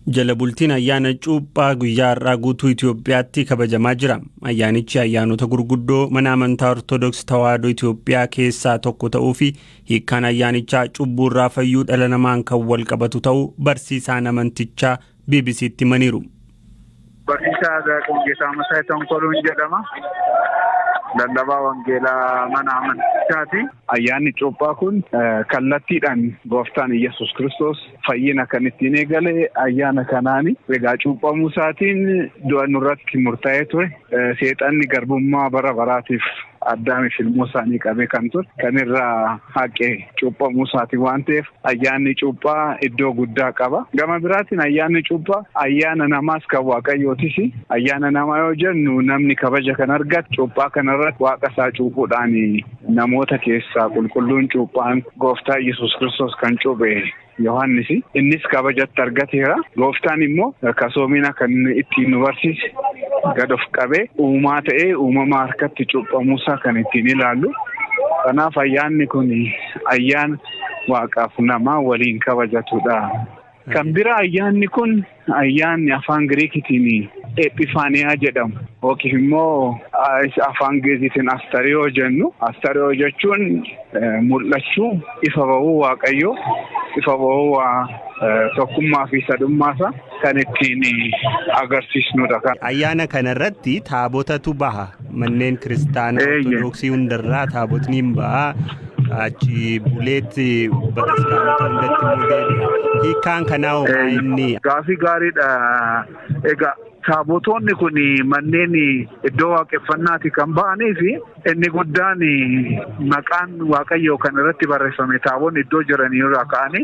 Jala bultiin ayyaana cuuphaa guyyaa har'aa guutuu Itoophiyaatti kabajamaa jira. Ayyaanichi ayyaanota gurguddoo mana amantaa Ortodoksii Tawaahidoo Itoophiyaa keessaa tokko ta'uu fi hiikkaan ayyaanichaa cubbuurraa fayyuu dhala namaan kan wal qabatu ta'uu barsiisaan amantichaa BBC'tti himaniiru. Barsiisaa Daaqon Geetaa Masaay Tonkoluun jedhama. Lallabaa Wangeelaa mana amantichaati. Ayyaanni cuuphaa kun kallattiidhaan gooftaan Iyyasuus Kiristoos fayyina kan ittiin eegale ayyaana kanaani. Egaa cuuphamuu isaatiin du'a nurratti murtaa'ee ture. Seexanni garbummaa bara baraatiif Addaamiif ilmoo isaanii qabee kan ture kan irraa haqe cuuphamuu isaatiin waan ta'eef ayyaanni cuuphaa iddoo guddaa qaba. Gama biraatiin ayyaanni cuuphaa ayyaana namaas kan waaqayyootis. Ayyaana namaa yoo jennu namni kabaja kan argatu cuuphaa kanarratti waaqa isaa cuuphuudhaan namoota keessaa qulqulluun cuuphaan gooftaa Yesuus Kiristoos kan cuuphe Yohaannis innis kabajatti argateera. Gooftaan immoo kasoomina kan ittiin nu barsiise gad of qabee uumaa ta'ee uumama harkatti cuuphamuusaa kan ittiin ilaallu. Kanaaf ayyaanni kun ayyaana waaqaaf namaa waliin kabajatudha. Kan bira ayyaanni kun ayyaanni afaan Giriikitiin Eephifaaniyaa jedhamu yookiin immoo afaan Geezitiin Astariyoo jennu. Astariyoo jechuun mul'achuu ifa bahuu Waaqayyoo, ifa bahuu tokkummaa fi sadummaasaa kan ittiin agarsiisnudha. Ayyaana kanarratti taabotatu baha. Manneen kiristaanaa Ortodoksii hundarraa taabotni hin baha. Achi buleetti bataskaanota hundatti immoo deebi'a. Hiikkaan kanaa hoo inni? Gaafii gaariidha. Egaa taabotoonni kun manneen iddoo waaqeffannaati kan ba'anii fi inni guddaan maqaan Waaqayyoo kan irratti barreeffame taabonni iddoo jiranii irraa ka'anii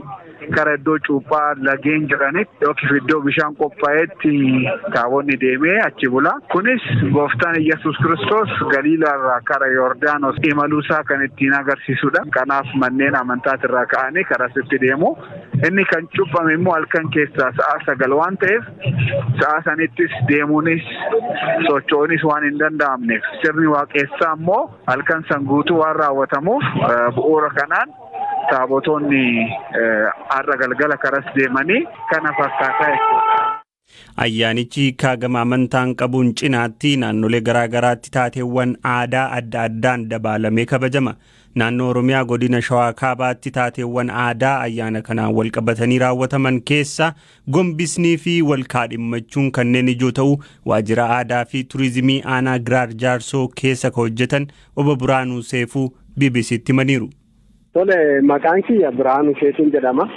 gara iddoo cuuphaa lageen jiranitti yookiin iddoo bishaan qophaa'etti taabonni deemee achi bula. Kunis gooftaan Iyyasuus Kiristoos Galiilaa irraa kara Yordaanos imaluusaa kan ittiin agarsiisudha. Kanaaf manneen amantaatirraa ka'anii karasitti deemu. Inni kan cuuphame immoo halkan keessaa sa'a 9 waan ta'eef sa'a sanittis deemuunis socho'uunis waan hin danda'amneef sirni waaqessaa immoo halkan san guutuu waan raawwatamuuf bu'uura kanaan taabotoonni har'a galgala karas deemanii kana fakkaataa jechuudha. Ayyaanichi hiikaa gama amantaan qabuun cinaatti naannolee garaa garaatti taateewwan aadaa adda addaan dabaalamee kabajama. Naannoo Oromiyaa godina Shawaa Kaabaatti taateewwan aadaa ayyaana kanaan wal qabatanii raawwataman keessa gombisnii fi wal kaadhimmachuun kanneen ijoo ta'uu waajjira aadaa fi turizimii aanaa Giraar Jaarsoo keessa ka hojjetan obbo Biraanuu Seefuu BBC'tti himaniiru. Tole, maqaan kiyya Biraanuu Seetuun jedhama.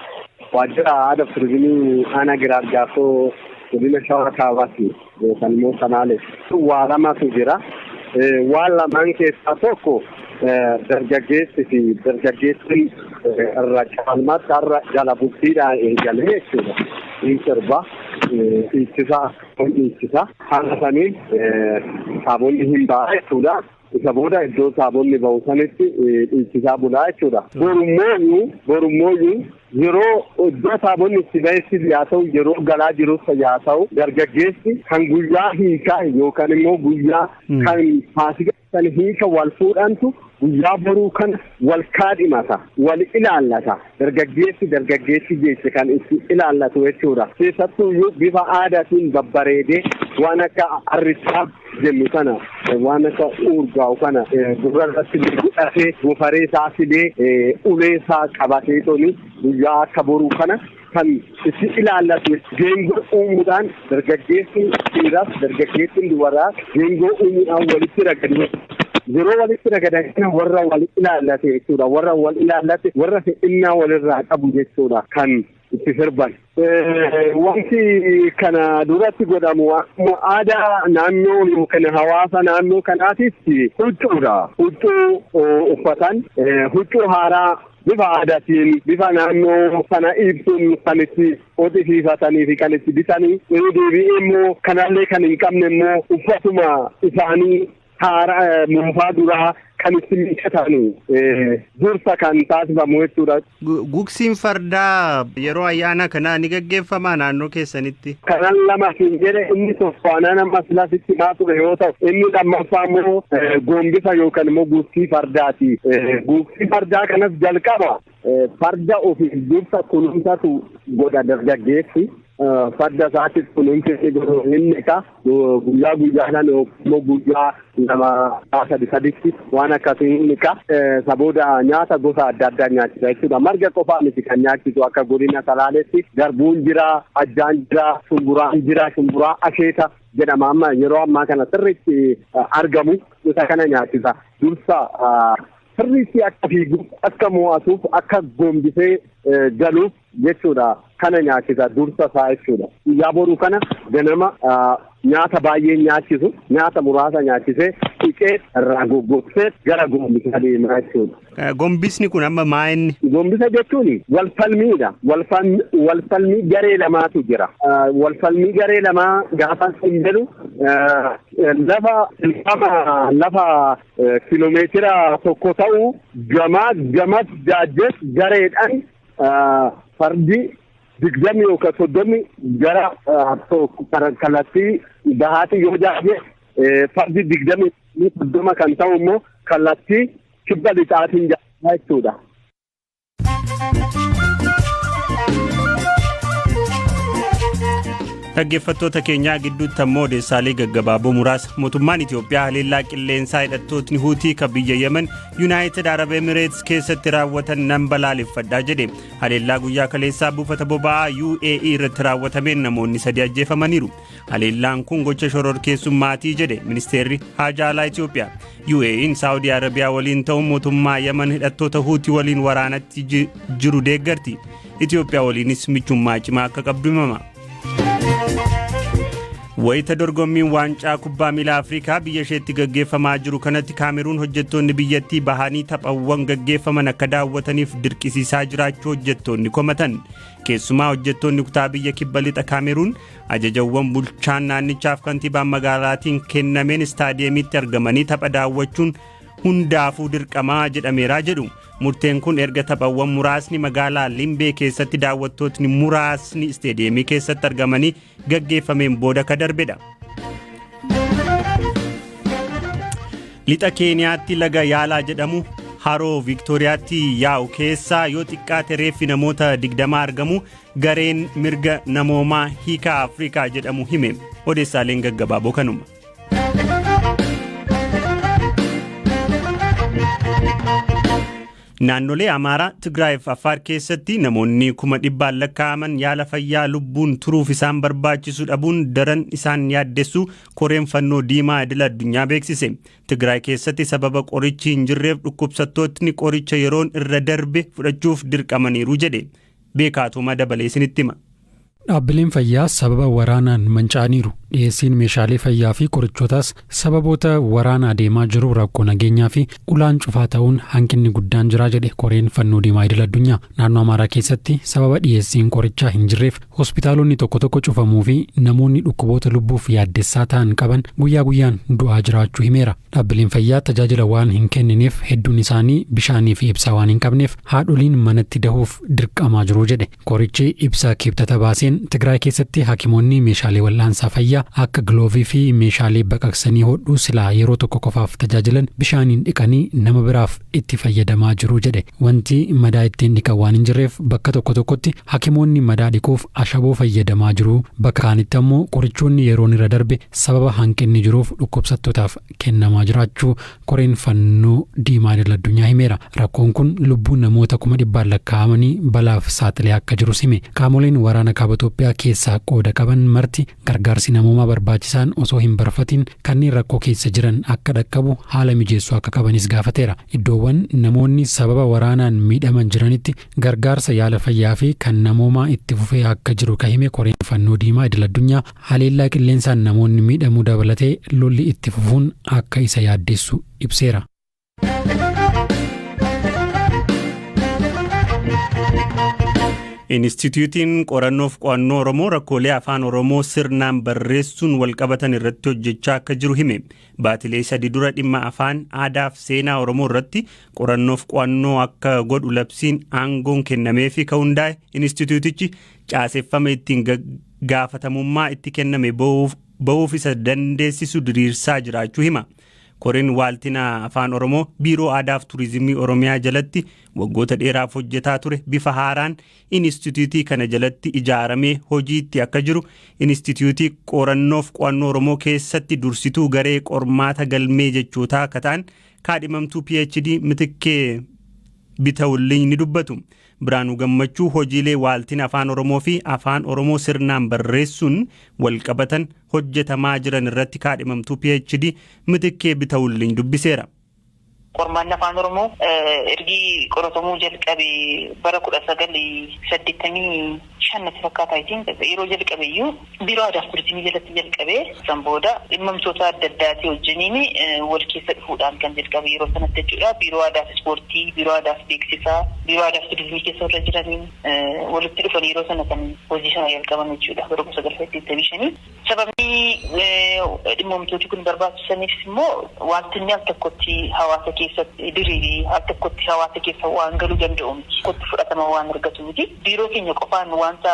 Waajjira aadaa fi turizimii aanaa Giraar Jaarsoo godina Shawaa Kaabaatti yookaan immoo Sanaaleef. Waa lamatu jira. Waan lamaan keessaa tokko dargaggeessi fi dargaggeessi irra caalmaatti har'a jala bultiidhaan eegalee jechuudha. Ni sirba, dhiichisa, dhiichisa. Haala saniin taabonni hin ba'a jechuudha. Isa booda iddoo taabonni ba'u sanitti dhiichisaa bulaa jechuudha. Borummooyyuu yeroo iddoo taabonni itti ba'ettis yaa ta'u yeroo galaa jirus yaa ta'u dargaggeessi kan guyyaa hiikaa yookaan immoo guyyaa kan faasika kan hiika wal fuudhantu guyyaa boruu kana wal kaadhimata, wal ilaallata. Dargaggeessi dargaggeessi jecha kan itti ilaallatu jechuudha. Keessattuuyyuu bifa aadaatiin babbareedee waan akka arrichaa jennu kana waan akka urgaa'u kana gurra irratti godhatee gofaree isaa fidee ulee isaa qabatee toni guyyaa akka boruu kana kan itti ilaallatu geengoo uumuudhaan dargaggeessi dhiiraaf dargaggeessi dubaraa geengoo uumuudhaan walitti ragadu. Yeroo walitti ragadan kana warra wal ilaallate jechuudha. Warra wal ilaallate warra fedhinnaa walirraa qabu jechuudha kan itti sirban. Wanti kana duratti godhamu aadaa naannoo yookaan hawaasa naannoo kanaatiif huccuudha. Huccuu uffatan huccuu haaraa bifa aadaatiin bifa naannoo sana ibsuun kan itti qoxisiifatanii fi kan itti bitanii deebi'ee immoo kanallee kan hin qabne immoo uffatuma isaanii haaraa moofaa duraa kan itti miiccatanii dursa kan taasifamu jechuudha. Gugsiin fardaa yeroo ayyaana kanaa ni gaggeeffamaa naannoo keessanitti? Kanan lama siin jedhe inni tokko aanaan amma silasitti himaa ture yoo ta'u inni lammaffaa immoo gombisa yookaan immoo gugsii fardaati. Gugsii fardaa kanas jalqaba farda ofiif dursa kunuunsatu godha dargaggeessi. Farda isaatiif kunuunsi inni godhu inni dhiqa. Guyyaa guyyaadhaan immoo guyyaa lama sadi saditti waan akkasii hin dhiqa. Isa booda nyaata gosa adda addaa nyaachisa jechuudha. Marga qofaa miti kan nyaachisu akka godina Salaaleetti garbuun jira, ajjaan jira, shumburaan jira, shumburaa asheeta jedhama amma yeroo ammaa kana sirriitti argamu isa kana nyaachisa. Dursa sirriitti akka fiiguuf, akka mo'atuuf, akka gombisee galuuf jechuudha. Kana nyaachisa dursa isaa jechuudha. Guyyaa boruu kana ganama nyaata baay'ee nyaachisu, nyaata muraasa nyaachisee dhiqee irraa goggogsee gara gombisaa deemaa jechuudha. Gombisni kun amma maa inni? Gombisa jechuun wal falmiidha. Wal falmii garee lamaatu jira. Wal falmii garee lamaa gaafa hin jedhu lafa tilmaama lafa kiiloomeetira tokko ta'u gamaa gamas jaajjes gareedhaan fardi 20 yookaan 30 gara kallattii bahaatti yoo jaaje fardi 20 30 kan ta'u immoo kallattii kibba lixaatiin jaajaa jechuudha. Dhaggeeffattoota keenyaa gidduutti ammoo odeessaalee gaggabaaboo muraasa. Mootummaan Itoophiyaa haleellaa qilleensaa hidhattootni Huutii kan biyya Yemen Yuunaayitid Arab Emireets keessatti raawwatan nan balaaleffadhaa jedhe. Haleellaa guyyaa kaleessaa buufata boba'aa UAE irratti raawwatameen namoonni sadi ajjeefamaniiru. Haleellaan kun gocha shororkeessummaatii jedhe ministeerri haajaa alaa Itoophiyaa. UAE'n Saawudii Arabiyaa waliin ta'uun mootummaa Yemen hidhattoota Huutii waliin waraanatti jiru deeggarti. Itoophiyaa waliinis michummaa cimaa akka qabdu himama. Wayita dorgommiin waancaa kubbaa miilaa Afrikaa biyya isheetti gaggeeffamaa jiru kanatti Kaameruun hojjettoonni biyyattii bahanii taphawwan gaggeeffaman akka daawwataniif dirqisiisaa jiraachuu hojjettoonni komatan. Keessumaa hojjettoonni kutaa biyya kibba lixa Kaameruun ajajawwan bulchaan naannichaaf kantiibaan magaalaatiin kennameen istaadiyeemitti argamanii tapha daawwachuun hundaafuu dirqamaa jedhameeraa jedhu. Murteen kun erga taphawwan muraasni magaalaa Limbee keessatti daawwattootni muraasni istaadiyeemii keessatti argamanii gaggeeffameen booda ka darbedha. Lixa Keeniyaatti laga Yaalaa jedhamu haroo Viiktooriyaatti yaa'u keessaa yoo xiqqaate reeffi namoota 20 argamu gareen mirga namoomaa Hiikaa Afrikaa jedhamu hime. Odeessaaleen gaggabaaboo kanuma. Naannolee Amaaraa, Tigraay fi Affaar keessatti namoonni 100,000 lakkaa'aman yaala fayyaa lubbuun turuuf isaan barbaachisu dhabuun daran isaan yaaddessu koreen fannoo diimaa idil addunyaa beeksise. Tigraay keessatti sababa qorichi hin jirreef dhukkubsattootni qoricha yeroon irra darbe fudhachuuf dirqamaniiru jedhe. Beekaatuma dabalee isinitti hima. Dhaabbileen fayyaa sababa waraanaan manca'aniiru. Dhiyeessiin meeshaalee fayyaa fi qorichootaas sababoota waraana adeemaa jiru rakkoo nageenyaa fi ulaan cufaa ta'uun hanqinni guddaan jira jedhe koreen fannoo diimaa idil addunyaa. Naannoo Amaaraa keessatti sababa dhiyeessiin qorichaa hin jirreef hospitaalonni tokko tokko cufamuu fi namoonni dhukkuboota lubbuuf yaaddessaa ta'an qaban guyyaa guyyaan du'aa jiraachuu himeera. Dhaabbileen fayyaa tajaajila waan hin kennineef hedduun isaanii bishaanii fi ibsaa waan hin qabneef haadholiin manatti dahuuf dirqamaa jiru jedhe. Korichi ibsa Kibxata baaseen Tigraay keessatti hakimoonni meeshaalee wal'aansaa fayyaa akka giloovii fi meeshaalee baqaqsanii hodhuu silaa yeroo tokko qofaaf tajaajilan bishaaniin dhiqanii nama biraaf itti fayyadamaa jiru jedhe. Wanti madaa ittiin dhiqan waan hin jirreef bakka tokko tokkotti hakimoonni madaa dhiquuf ashaboo fayyadamaa jiru. Bakka kaanitti ammoo qorichoonni yeroon irra darbe sababa hanqinni jiruuf dhukkubsattootaaf kennamaa jiraachuu koreen fannoo diimaa idil addunyaa himeera. Rakkoon kun lubbuu namoota 100,000 lakkaa'amanii balaaf saaxilee akka jirus hime. Qaamoleen waraana kaaba Itoophiyaa keessaa qooda qaban marti gargaarsi namoomaa barbaachisaan osoo hin barfatin kanneen rakkoo keessa jiran akka dhaqqabu haala mijeessuu akka qabanis gaafateera. Iddoowwan namoonni sababa waraanaan miidhaman jiranitti gargaarsa yaala fayyaa fi kan namoomaa itti fufee akka jiru ka hime koreen fannoo diimaa idil addunyaa haleellaa qilleensaan namoonni miidhamuu dabalatee lolli itti fufuun akka isa yaaddeessu ibseera. Inistituutiin qorannoof qo'annoo Oromoo rakkoolee afaan Oromoo sirnaan barreessuun walqabatan irratti hojjechaa akka jiru hime. Baatilee sadi dura dhimma afaan aadaa fi seenaa Oromoo irratti qorannoof qo'annoo akka godhu labsiin aangoon kennameefi ka hundaa'e inistituutichi caaseffama ittiin gaafatamummaa itti kenname bahuuf isa dandeessisu diriirsaa jiraachuu hima. Koreen waaltina Afaan Oromoo Biiroo Aadaaf Turizimii Oromiyaa jalatti waggoota dheeraaf hojjetaa ture bifa haaraan inistituutii kana jalatti ijaaramee hojiitti akka jiru inistituutii qorannoof qo'annoo Oromoo keessatti dursituu garee qormaata galmee jechootaa akka ta'an kaadhimamtuu PhD Mitikkee Bitawulliin ni dubbatu. Biraanuu Gammachuu hojiilee waaltina Afaan Oromoo fi Afaan Oromoo sirnaan barreessuun walqabatan hojjetamaa jiran irratti kaadhimamtuu PhD Mitikkee Bitawulliin dubbiseera. Qormaanni Afaan Oromoo ergi qoratamuu jalqabe bara 1985 natti fakkaata, yeroo jalqabe iyyuu Biiroo Aadaaf Turizimii jalatti jalqabe. San booda dhimmamtoota adda addaatii wajjiniin wal keessa dhufuudhaan kan jalqabe yeroo sanatti jechuudha. Biiroo Aadaaf Ispoortii, Biiroo Aadaaf Beeksisaa, Biiroo Aadaaf Turizimii keessa warra jiraniin walitti dhufan yeroo sana kan hojii sana jalqaban jechuudha, bara 1985. Sababni dhimmamtooti kun barbaachisaniif immoo wanti al tokkotti hawaasa keessatti diriirii, al tokkotti hawaasa keessa waan galuu danda'u miti. Tokkotti fudhatama waan argatu miti. Biiroo keenya qofaan wanta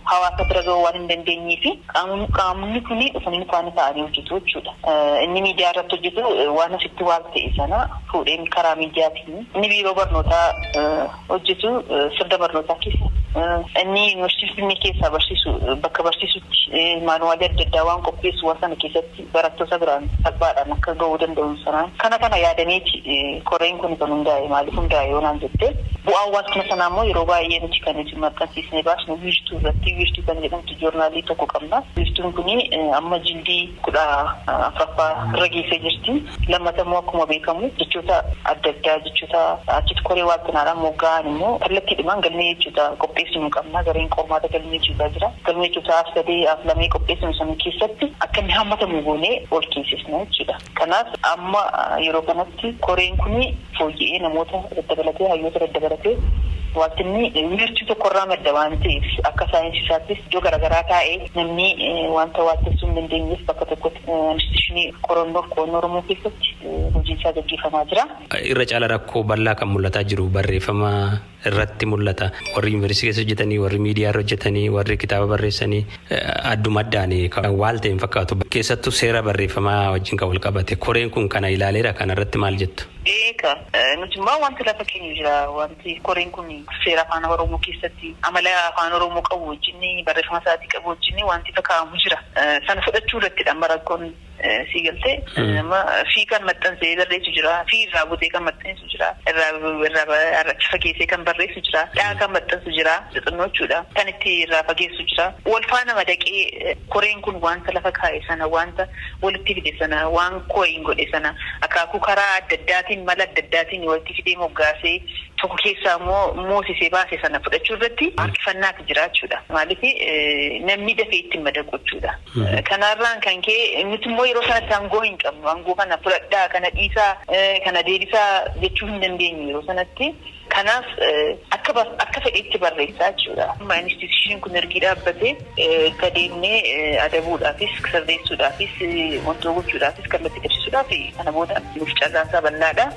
hawaasa bira gahuu waan hin dandeenyee fi qaamni kun dhufanii faana ta'anii hojjetu jechuudha. Inni miidiyaa irratti hojjetu waan asitti waan ta'e sana fuudheen karaa miidiyaatiin, inni biiroo barnootaa hojjetu sirna barnootaa keessa, inni yuunivarsiitii Finfinnee keessaa barsiisu bakka barsiisutti maanuwaalii adda addaa waan qopheessu waan sana keessatti barattoota biraan salphaadhaan akka gahuu danda'u sanaan kana yaadameeti koreen kun kan hundaa'e. Maaliif hundaa'e yoo naan jette, bu'aan waaltina sanaa immoo yeroo baay'ee nuti kan nuti maxxansiisnee baasnu Wiirtuu irratti. Wiirtuu kan jedhamtu joornaalii tokko qabna. Wiirtuun kun amma jildii 14ffaa irra geessee jirti. Lammata immoo akkuma beekamu jechoota adda addaa, jechoota achitti koree waaltinaadhaan mogga'an immoo kallattiidhumaan galmee jechoota qopheessinu qabna. Gareen qormaata galmee jechootaa jira. Galmee jechoota af sadee, af lamee qopheessinu sana keessatti akka inni hammatamu goonee ol keessisna jechuudha. Kanaaf amma yeroo kanatti koreen kun fooyya'ee, namoota daddabalatee, hayyoota daddabalatee, waaltinni wiirtuu tokkorraa madda waan ta'eef, akka saayinsii isaattis iddoo garaagaraa taa'ee namni wanta waaltessuu hin dandeenyeef bakka tokkotti instituushinii qorannoof qo'annoo Oromoo keessatti hojiin isaa gaggeeffamaa jira. Irra caala rakkoo bal'aa kan mul'ataa jiru barreeffama irratti mul'ata. Warri yuunivarsiitii keessa hojjetanii, warri miidiyaa irra hojjetanii, warri kitaaba barreessanii adduma addaan kan waal ta'e hin fakkaatu. Keessattuu seera barreeffamaa wajjin kan wal qabate koreen kun kana ilaaleera. Kana irratti maal jettu? Eega, nuti immoo wanti lafa keenya jira. Wanti koreen kun seera Afaan Oromoo keessatti amala Afaan Oromoo qabu wajjin, barreeffama isaatii qabu wajjin wanti fakkaa'amu jira. Sana fudhachuu irrattidha amma rakkoon, si galtee? Fi kan maxxansee barreessu jira. Fi irraa butee kan maxxansu jira. Irraa achi fageessee kan barreessu jira. Dhaa kan maxxansu jira. Xixinnoo jechuudha. Kan itti irraa fageessu jira. Wal faana madaqee koreen kun wanta lafa kaa'e sana, wanta walitti fide sana, waan kooyin godhe sana akaakuu karaa adda addaatiin, mala adda addaatiin walitti fidee moggaasee, tokko keessaa immoo moosisee baase sana fudhachuu irratti harkifannaatu jira jechuudha. Maaliif, namni dafee ittiin madaqu jechuudha. Kanarraan kan ka'e nuti immoo yeroo sanatti aangoo hin qabnu. Aangoo kana fudhadhaa, kana dhiisaa, kana deebisaa jechuu hin dandeenyu yeroo sanatti. Kanaaf akka fedhetti barreessaa jechuudha. Amma instituushiin kun ergi dhaabbatee gadeemnee adabuudhaafis, sirreessuudhaafis, wantoota gochuudhaafis, kallattii qabsiisuudhaaf kana booda nuuf carraansaa bal'aadha.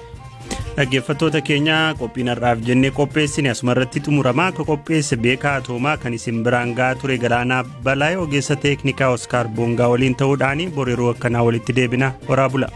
Dhaggeeffattoota keenya, qophiin har'aaf jennee qopheessine asuma irratti xumuramaa. Akka qopheesse Beekaa Atoomaa, kan isin biraan gahaa ture Galaanaa Balaa, ogeessa teeknikaa Oskaar Boongaa waliin ta'uudhaan, bor yeroo akkanaa walitti deebina. Horaa bula.